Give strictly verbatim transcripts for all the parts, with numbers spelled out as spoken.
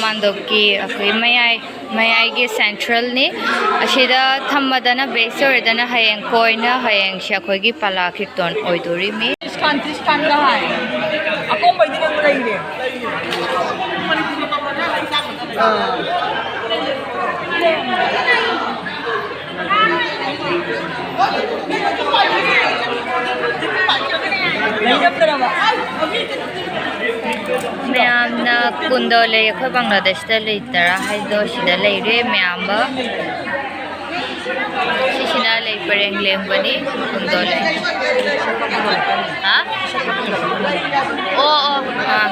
ꯃꯥꯟꯗꯣꯞꯀꯤ ꯑꯩꯈꯣꯏ ꯃꯌꯥꯏ ꯃꯌꯥꯏꯒꯤ ꯁꯦꯟꯇ꯭ꯔꯦꯜꯅꯤ꯫ ꯑꯁꯤꯗ ꯊꯝꯃꯗꯅ ꯕꯦꯁ ꯑꯣꯏꯔꯗꯅ ꯍꯌꯦꯡ ꯀꯣꯏꯅ ꯍꯌꯦꯡꯁꯦ ꯑꯩꯈꯣꯏꯒꯤ ꯄꯂꯥ ꯀꯤꯔꯇꯣꯟ ꯑꯣꯏꯗꯣꯔꯤꯃꯤ꯫ ꯇ꯭ꯔꯤꯁꯀꯥꯟ, ꯇ꯭ꯔꯤꯁꯀꯥꯟꯒ ꯍꯥꯏ꯫ ꯑꯀꯣꯝꯕꯩꯗꯤ ꯅꯪ ꯂꯩꯔꯦ꯫ ꯑꯥ꯫ ꯂꯩꯔꯝꯗ꯭ꯔꯕ꯫ ꯃꯌꯥꯝꯅ ꯀꯨꯟꯗꯣ ꯂꯩ, ꯑꯩꯈꯣꯏ ꯕꯪꯒ꯭ꯂꯥꯗꯦꯁꯇ ꯂꯩꯇꯔꯥ ꯍꯥꯏꯗꯣ ꯁꯤꯗ ꯂꯩꯔꯦ ꯃꯌꯥꯝꯕ꯫ ꯁꯤꯁꯤꯅ ꯂꯩ ꯄꯔꯦꯡ ꯂꯦꯡꯕꯅꯤ, ꯀꯨꯟꯗꯣ ꯂꯩ꯫ ꯍꯥ? ꯑꯣ, ꯑꯣ, ꯑꯥ꯫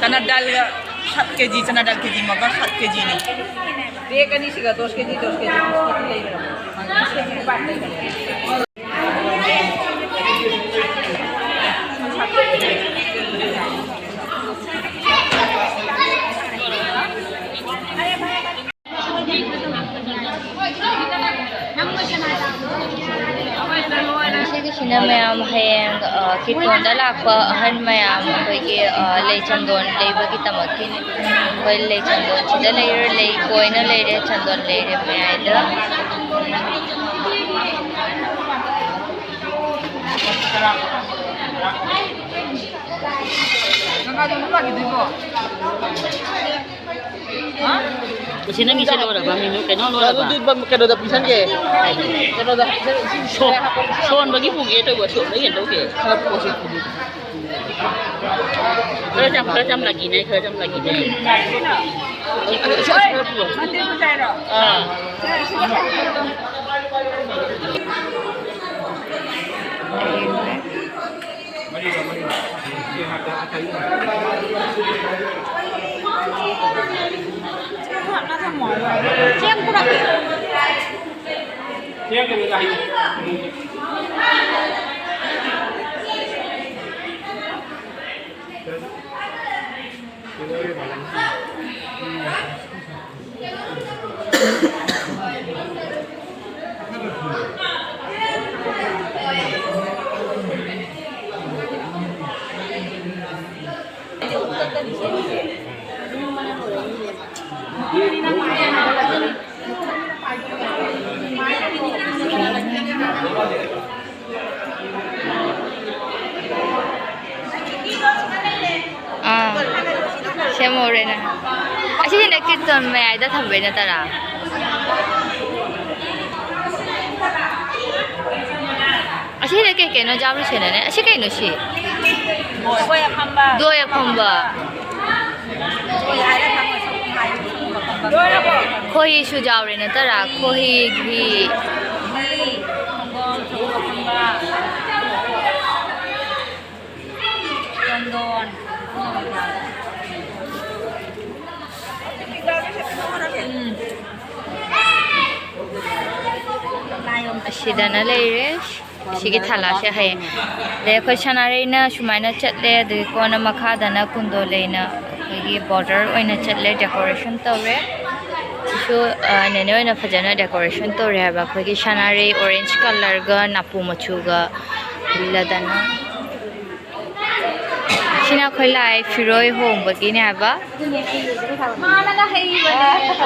ꯆꯅꯥ ꯗꯥꯜꯒ ꯁꯥꯠ ꯀꯦꯖꯤ, ꯆꯅꯥ ꯗꯥꯜ ꯀꯦꯖꯤ ꯑꯃꯒ ꯁꯥꯠ ꯀꯦꯖꯤꯅꯤ꯫ ꯕꯦꯒ ꯑꯅꯤꯁꯤꯒ ꯗꯣꯁ ꯀꯦꯖꯤ, ꯗꯣꯁ ꯀꯦꯖꯤ ꯂꯩꯕ꯭ꯔꯥ? ꯁꯤꯒꯤꯁꯤꯅ ꯃꯌꯥꯝ ꯍꯌꯦꯡ, ꯑ, ꯀꯤꯔꯇꯣꯟꯗ ꯂꯥꯛꯄ ꯑꯍꯟ ꯃꯌꯥꯝ ꯑꯩꯈꯣꯏꯒꯤ, ꯑ, ꯂꯩ ꯆꯟꯗꯣꯟ ꯂꯩꯕꯒꯤꯗꯃꯛꯀꯤꯅꯤ꯫ ꯑꯩꯈꯣꯏ ꯂꯩ ꯆꯟꯗꯣꯟ ꯁꯤꯗ ꯂꯩꯔꯦ, ꯂꯩ ꯀꯣꯏꯅ ꯂꯩꯔꯦ, ꯆꯟꯗꯣꯟ ꯂꯩꯔꯦ ꯃꯌꯥꯏꯗ꯫ ꯏꯆꯦ, ꯅꯪꯒꯤꯁꯦ ꯂꯣꯏꯔꯕ? ꯃꯤꯅꯨ ꯀꯩꯅꯣ ꯂꯣꯏꯔꯕ? ꯑꯗꯨꯗꯤ ꯕꯝ-, ꯀꯩꯅꯣꯗ ꯄꯤꯁꯟꯒꯦ꯫ ꯀꯩꯅꯣꯗ ꯄꯤꯁꯟ-, ꯁꯤ ꯁꯣ-, ꯁꯣꯟꯕꯒꯤ ꯄꯨꯒꯦ ꯇꯧꯕ, ꯁꯣꯟꯕꯒꯤ ꯍꯦꯟ ꯇꯧꯒꯦ꯫ ꯈꯔ ꯄꯨꯁꯤ, ꯄꯨꯁꯤ꯫ ꯈꯔ ꯆꯝ-, ꯈꯔ ꯆꯝꯂꯛꯈꯤꯅꯦ, ꯈꯔ ꯆꯝꯂꯛꯈꯤꯅꯦ꯫ ꯑꯗꯨ ꯁꯤ ꯈꯔ ꯄꯨꯔꯣ꯫ ꯑꯥ꯫ ꯑꯥ, ꯁꯦꯝꯍꯧꯔꯦꯅꯦ꯫ ꯑꯁꯤꯁꯤꯅ ꯀꯤꯔꯇꯟ ꯃꯌꯥꯏꯗ ꯊꯝꯕꯩ ꯅꯠꯇꯔꯥ? ꯑꯁꯤꯅ ꯀꯩ ꯀꯩꯅꯣ ꯖꯥꯝ ꯂꯣꯏꯁꯟꯅꯅꯦ꯫ ꯑꯁꯤ ꯀꯩꯅꯣ ꯁꯤ? ꯗꯣꯏ ꯑꯐꯝꯕ꯫ ꯗꯣꯏ ꯑꯐꯝꯕ꯫ ꯗꯣꯏ ꯍꯥꯏꯔ ꯈꯪꯉꯣꯏ, ꯁꯪꯒꯣꯝ ꯍꯥꯏꯔ ꯁꯪꯒꯣꯝ ꯑꯐꯝꯕ꯫ ꯈꯣꯍꯤꯁꯨ ꯌꯥꯎꯔꯦ ꯅꯠꯇ꯭ꯔꯥ? ꯈꯣꯍꯤ, ꯘꯤ꯫ ꯘꯤ, ꯁꯪꯒꯣꯝ, ꯁꯪꯒꯣꯝ ꯑꯐꯝꯕ꯫ ꯆꯟꯗꯣꯟ꯫ ꯎꯝ꯫ ꯑꯁꯤꯗꯅ ꯂꯩꯔꯦ꯫ ꯁꯤꯒꯤ ꯊꯥꯂꯥꯁꯦ ꯍꯌꯦꯡ꯫ ꯑꯗꯩ ꯑꯩꯈꯣꯏ ꯁꯅꯥꯔꯩꯅ ꯁꯨꯃꯥꯏꯅ ꯆꯠꯂꯦ, ꯑꯗꯨꯒꯤ ꯀꯣꯟꯅ ꯃꯈꯥꯗꯅ ꯀꯨꯟꯗꯣ ꯂꯩꯅ ꯑꯩꯈꯣꯏꯒꯤ border ꯑꯣꯏꯅ ꯆꯠꯂꯦ, decoration ꯇꯧꯔꯦ꯫ ꯁꯤꯁꯨ, ꯑ, ꯅꯦꯅꯦ ꯍꯣꯏꯅ ꯐꯖꯅ decoration ꯇꯧꯔꯦ ꯍꯥꯏꯕ꯫ ꯑꯩꯈꯣꯏꯒꯤ ꯁꯅꯥꯔꯩ orange colourꯒ ꯅꯥꯄꯨ ꯃꯆꯨꯒ ꯏꯜꯂꯗꯅ꯫ ꯁꯤꯅ ꯑꯩꯈꯣꯏ ꯂꯥꯏ ꯐꯤꯔꯣꯏ ꯍꯣꯡꯕꯒꯤꯅꯦ ꯍꯥꯏꯕ꯫ ꯃꯥꯅꯒ ꯍꯩꯕꯅꯦ꯫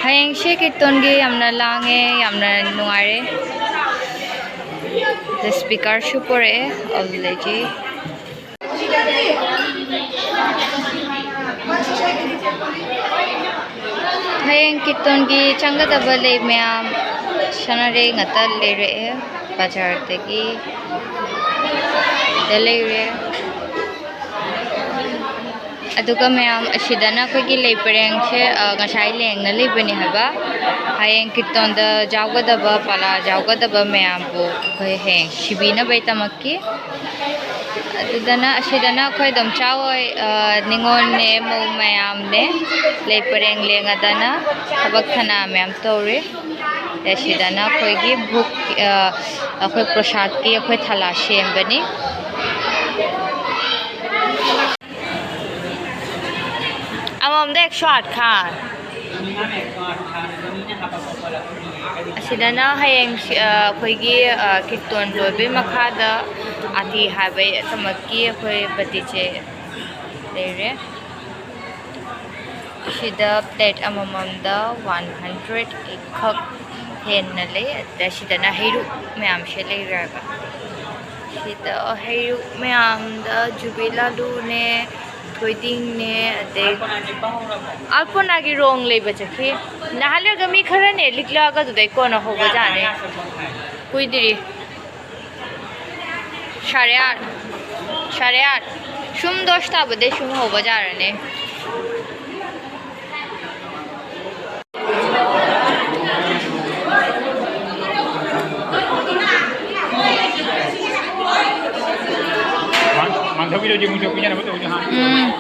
ꯍꯌꯦꯡꯁꯦ ꯀꯤꯔꯇꯟꯒꯤ ꯌꯥꯝꯅ ꯂꯥꯡꯉꯦ, ꯌꯥꯝꯅ ꯅꯨꯡꯉꯥꯏꯔꯦ꯫ ꯑꯗ speakerꯁꯨ ꯄꯨꯔꯛꯑꯦ ꯑꯗꯨꯗꯒꯤ꯫ ꯍꯌꯦꯡ ꯀꯤꯔꯇꯟꯒꯤ ꯆꯪꯒꯗꯕ ꯂꯩ ꯃꯌꯥꯝ ꯁꯅꯥꯔꯩ ꯉꯥꯛꯇ ꯂꯩꯔꯛꯑꯦ, ꯕꯖꯥꯔꯗꯒꯤ ꯗ ꯂꯩꯔꯦ꯫ ꯑꯗꯨꯒ ꯃꯌꯥꯝ ꯑꯁꯤꯗꯅ ꯑꯩꯈꯣꯏꯒꯤ ꯂꯩ ꯄꯔꯦꯡꯁꯦ, ꯑ, ꯉꯁꯥꯏ ꯂꯦꯡꯅ ꯂꯩꯕꯅꯦ ꯍꯥꯏꯕ꯫ ꯍꯌꯦꯡ ꯀꯤꯔꯇꯟꯗ ꯌꯥꯎꯒꯗꯕ, ꯄꯥꯂꯥ ꯌꯥꯎꯒꯗꯕ ꯃꯌꯥꯝꯕꯨ ꯑꯩꯈꯣꯏ ꯍꯌꯦꯡ ꯁꯤꯕꯤꯅꯕꯩꯗꯃꯛꯀꯤ꯫ ꯑꯗꯨꯗꯅ, ꯑꯁꯤꯗꯅ ꯑꯩꯈꯣꯏ ꯑꯗꯨꯝ ꯆꯥꯎ ꯍꯣꯏ, ꯑ, ꯅꯤꯉꯣꯜꯅꯦ, ꯃꯧ ꯃꯌꯥꯝꯅꯦ, ꯂꯩ ꯄꯔꯦꯡ ꯂꯦꯡꯉꯗꯅ ꯊꯕꯛ ꯊꯅꯥ ꯃꯌꯥꯝ ꯇꯧꯔꯤ꯫ ꯑꯁꯤꯗꯅ ꯑꯩꯈꯣꯏꯒꯤ ꯚꯨꯛ, ꯑ, ꯑꯩꯈꯣꯏ ꯄ꯭ꯔꯁꯥꯗꯀꯤ ꯑꯩꯈꯣꯏ ꯊꯥꯂꯥ ꯁꯦꯝꯕꯅꯤ꯫ ꯑꯦꯛꯁꯣ ꯑꯥꯠ ꯈꯥꯟ꯫ ꯑꯁꯤꯗꯅ ꯍꯌꯦꯡ ꯁꯤ-, ꯑ, ꯑꯩꯈꯣꯏꯒꯤ, ꯑ, ꯀꯤꯔꯇꯣꯟ ꯂꯣꯏꯕꯩ ꯃꯈꯥꯗ ꯑꯥꯇꯤ ꯍꯥꯏꯕꯩ ꯑꯗꯨꯃꯛꯀꯤ ꯑꯩꯈꯣꯏ ꯕꯇꯤꯆꯦ ꯂꯩꯔꯦ꯫ ꯁꯤꯗ ꯄ꯭ꯂꯦꯠ ꯑꯃꯃꯝꯗ ꯋꯥꯟ ꯍꯟꯗ꯭ꯔꯦꯠ ꯈꯛ ꯍꯦꯟꯅ ꯂꯩ꯫ ꯑꯗ ꯁꯤꯗꯅ ꯍꯩꯔꯨꯛ ꯃꯌꯥꯝꯁꯦ ꯂꯩꯔꯦꯕ꯫ ꯁꯤꯗ ꯍꯩꯔꯨꯛ ꯃꯌꯥꯝꯗ ꯖꯨꯕꯤ ꯂꯥꯂꯨꯅꯦ, ꯊꯣꯏꯗꯤꯡꯅꯦ, ꯑꯗꯩ ꯑꯜꯄꯣꯅꯥꯒꯤ ꯔꯣꯡ ꯂꯩꯕ ꯆꯠꯈꯤ꯫ ꯅꯍꯥꯟ ꯂꯩꯔꯒ ꯃꯤ ꯈꯔꯅꯦ ꯂꯤꯛꯂꯛꯑꯒ ꯑꯗꯨꯗꯩ ꯀꯣꯟꯅ ꯍꯧꯕꯖꯥꯠꯅꯦ꯫ ꯀꯨꯏꯗ꯭ꯔꯤ꯫ ꯁꯥꯔꯦ ꯑꯥꯠ꯫ ꯁꯥꯔꯦ ꯑꯥꯠ꯫ ꯁꯨꯝ ꯗꯣꯁ ꯇꯥꯕꯗꯩ ꯁꯨꯝ ꯍꯧꯕ ꯌꯥꯔꯅꯤ꯫ ꯃꯥꯟ-, ꯃꯥꯟꯊꯕꯤꯗꯣ ꯌꯦꯡꯉꯨ, ꯌꯦꯡꯉꯨ, ꯄꯤꯖꯅꯕ ꯇꯧꯁꯦ ꯍꯥꯟꯅ꯫ ꯎꯝ꯫